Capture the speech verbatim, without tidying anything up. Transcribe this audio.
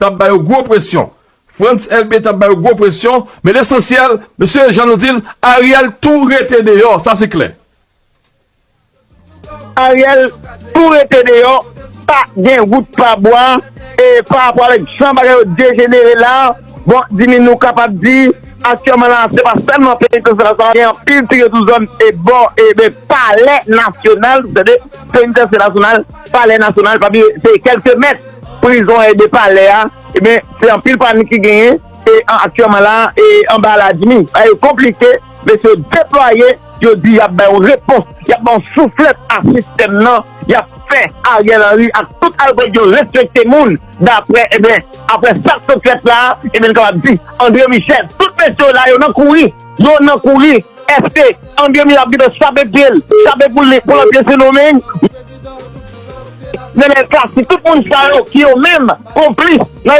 t ap ba yo gwo presyon. Frantz Elbé t ap ba yo gwo presyon. Men lesansyèl, mesye Jean nou di l, Ariel tou rete deyò. Sa se klè. Ariel tou rete deyò, pa gen wout pa bwa, e pa rapò avèk jan bagay yo dejenere la, bon, Dimi nou kapab di, aktyèlman la, se pa sèlman penitansye nasyonal, gen anpil tire sou zòn e bò, e ben, palè nasyonal, sètadi penitansye nasyonal, palè nasyonal, pa bliye, se kèlke mèt prizon e de palè a, e ben, se anpil panik ki genyen, e aktyèlman la, e anba la Dimi, bagay yo konplike, mesye yo deplwaye, yo di y ap bay yon repons, y ap bay yon souflèt a sistèm nan, y ap fè Ariel Henry ak tout algòd yo respekte moun, daprè, ebyen, aprè sa k sot fèt la, ebyen, n kapab di, André Michel, tout mesye yo la, yo nan kouri, yo nan kouri, èske André Michel ap gentan chape pye l, chape pou l, pou l ap pye Sendomeng? Nenel Cassy, tout moun sa yo ki yo menm konplis nan